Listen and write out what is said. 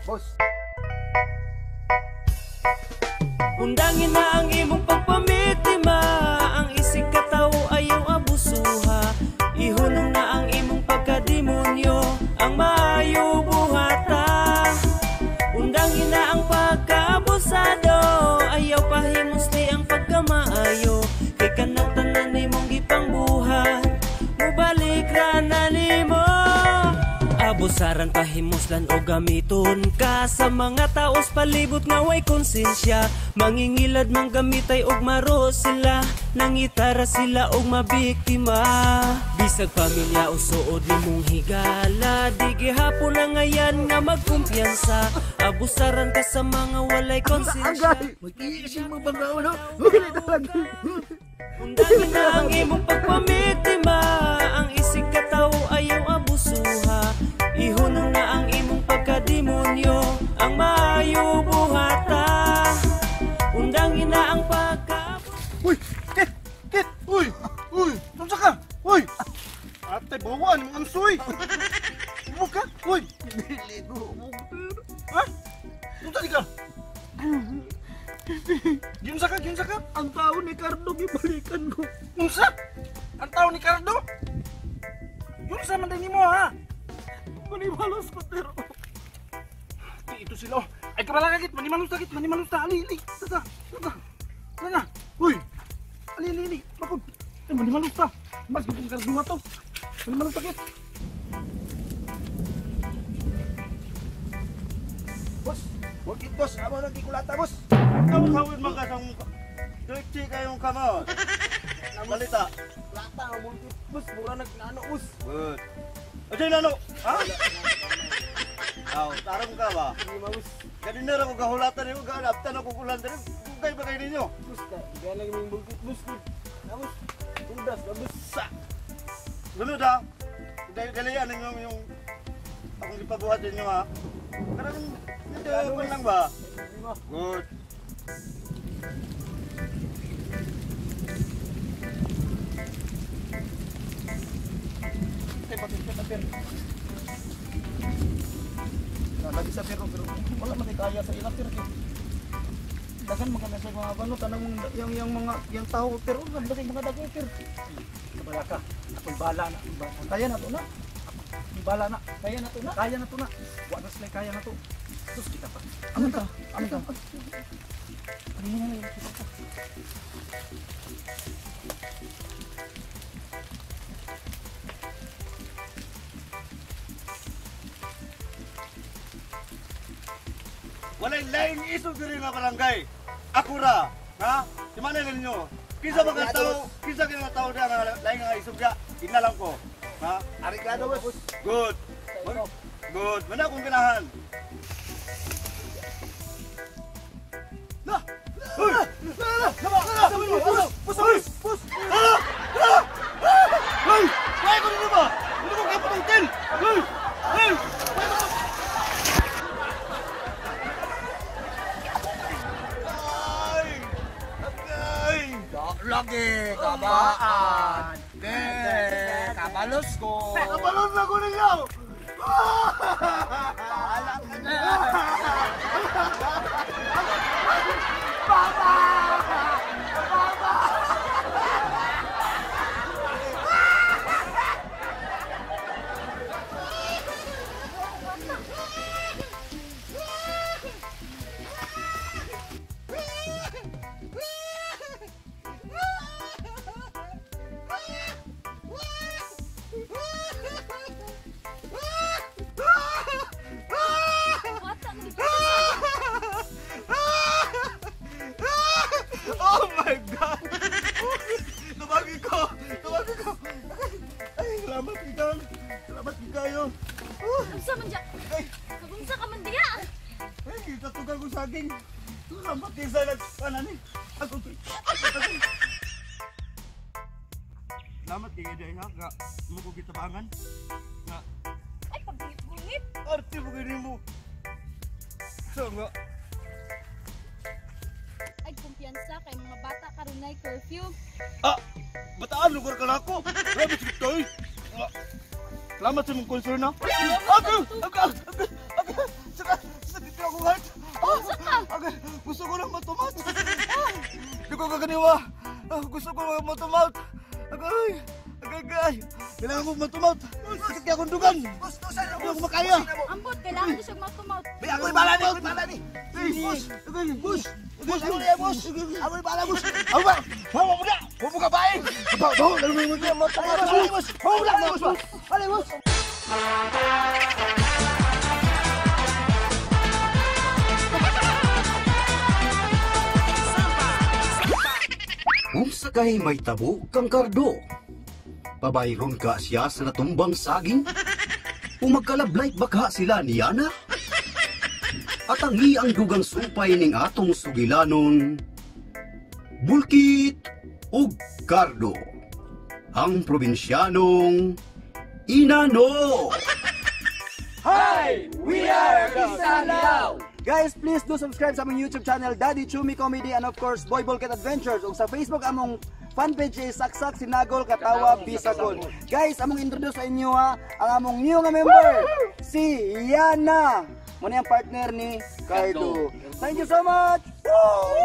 Boss. Undangin na ang imong pagpamitima, ang isig katawo ayaw abusuha. Ihunong na ang imong pagkademonyo, ang maayo buhata. Undangin na ang pagkaabusado, ayaw pahimusli ang pagkamaayo. Kay kanang tanan nimong gipangbuhat, mubalik ra na nimo. Abusaran pahimuslan o gamiton ka sa mga taos palibot nga way konsensya. Mangingilad mang gamitay og maro sila, nangitara sila og mabiktima. Bisag pamilya o suod nimong higala, di gihapon na ngayan nga magkumpiyansa. Abusaran ka sa mga walay konsensya. Undangin na ang imong pagpamitima, ang isig katawo ayaw abusuha. Ihunong na ang imong pagkademonyo, ang maayo buhata. Undangin na ang pagka... Uy! Kit! Kit! Uy! Uy! Unsa ka? Uy! Ate, bawaan mong ansoy! Huwag ka? Uy! Dili ko. Ha? Unsa di ka? Giunsa ka? Giunsa ka? Ang tao ni Cardo gibalikan ko. Unsa? Ang tao ni Cardo? Unsa man din nimo ha? Manimalos ko pero. Ito sila. Ay kabala ka kit, manimalos ta kit, manimalos ta. Ali, ali. Tata, tata. Tata. Uy. Ali, ali, ali. Bakod. Ay manimalos ta. Mas gitong Cardo to. Manimalos ta kit. Boss, wag it boss, amo nang gikulata boss. Kawin man ka sang dirty kayong kamot. Balita. Lata mo boss, mura nag nano boss. Good. Ajay nano. Ha? Aw, tarong ka ba? Hindi ma boss. Ganina ra ko gahulatan nimo, gaanaptan ako kulan diri. Dugay ba kay ninyo? Boss ka, gaya lang yung bulkit boss. Na boss. Tundas na boss. Sa. Sunod ha. Dalian ninyo yung akong gipabuhat ninyo ha. Karang hindi ko lang ba? Good. Lagi sa pero pero wala man kaya sa ila pero daghan man kana sa mga bano tanang yang mga yang tao pero lagi mga dagko pero kabala ka ako'y bala na kaya na to na bala na kaya na to na kaya na to na wa na sila kaya na to sus kita pa ano ta ano ta ano na kita pa. Walay laing isog diri nga barangay. Ako ra, ha? Si manay ninyo. Kinsa ba ka tao? Kinsa kay nga tao da nga laing nga isog ya? Inalang ko. Ha? Arigado boss. Good. Good. Mana akong ganahan. Na. Uy! Bus! Bus! Uy! Kaya ko nito ba? Hindi ko kaya patungtin. Uy! Uy! Lagi kabaan. De, kabalos ko. Kabalos na ko ninyo. Bahala ka na. Baba! Baba! Oh my God! Tumagi ko! Tumagi ko! Ay, salamat ikaw! Salamat kayo! Unsa man diya? Unsa ka man diya? Ay, tatugan ko saging! Salamat kaysa nagpanani! Salamat kayo dahil ha, nga mo ko kitabangan. Nga. Ay, pagungit-gungit! Arte mo kayo mo! So nga. Ay, Kumpiyansa kay mga bata karon nay curfew. Ah, bataan lugar ka na ako. Grabe sige to eh. Ah, salamat sa mong concern ha. Ako, ako, ako, ako, saka, sakit na akong heart. Ah, Unsa ka? Agay, gusto ko lang matumat. Ah, di ko kaganiwa. Ah, gusto ko lang matumat. Agay, agay, agay. Kailangan ko matumat. Sakit kaya akong dugan. Gusto sa Hindi ako makaya. Ambot, kailangan ko siyang mouth to mouth. Bay, ako'y bala ni, ako'y bala ni. Boss, agay, boss. Boss, ako niya, boss. Ako'y bala, boss. Ako ba? Hawa mo na! Huwag mo ka bae! Bawo, bawo! Lalo mo yung mga Boss, boss. Hawa mo na, boss! Bala, boss. Unsa kay may tabo kang Kardo? Pabayron ka siya sa natumbang saging? O magkalablay ba ka sila ni Yana? At ang ang dugang supay ning atong sugilanon, Bulkit ug Kardo, ang probinsyanong Inano! Hi! We are Kisanaw! Guys, please do subscribe sa among YouTube channel, Daddy Chumi Comedy, and of course, Boy Bolket Adventures. Ug sa Facebook, among fanpage is Saksak Sinagol Katawa Bisagol. Guys, among introduce sa inyo ha, ang among new nga member, si Yana. Muna ang partner ni Cardo. Thank you so much! Woo!